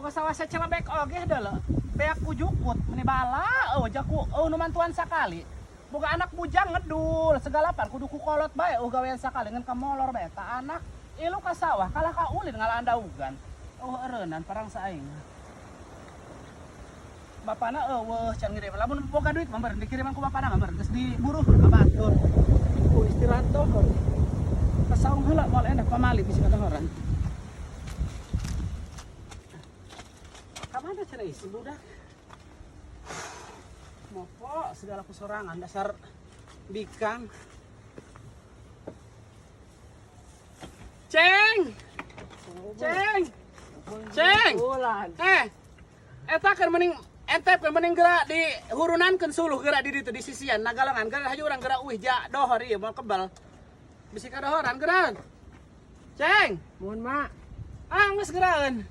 Boga sawah sacelebek oge deuleu. Beak ku jukut meni bala eueuh jaku eueuh nu mantuan sakali. Boga anak bujang ngedul segala pan kudu ku kolot bae eueuh gawean sakali ngan ka molor bae ta anak ilu ka sawah kalah ka ulin ngalaan daugan. Eueuh eureunnan parang sa aing. Bapana eueuh can ngirim lamun boga duit mah meureun dikiriman ku bapana mah meureun geus diburuh ka batur. Istirahat dohor. Ka saung heula moal endah pamali bisi kadohoran. Kamana cenah isi budak? Mopo segala kusorangan dasar bikang. Ceng. Ceng. Ceng. Eh. Eta keur mending entep keur mending geura di hurunankeun suluh geura di ditu di sisian nagalengan geura hayu urang geura uih ja dohor ieu moal kebal. Bisi kadohoran geura. Ceng. Mohon mak. Ah geus geuraeun.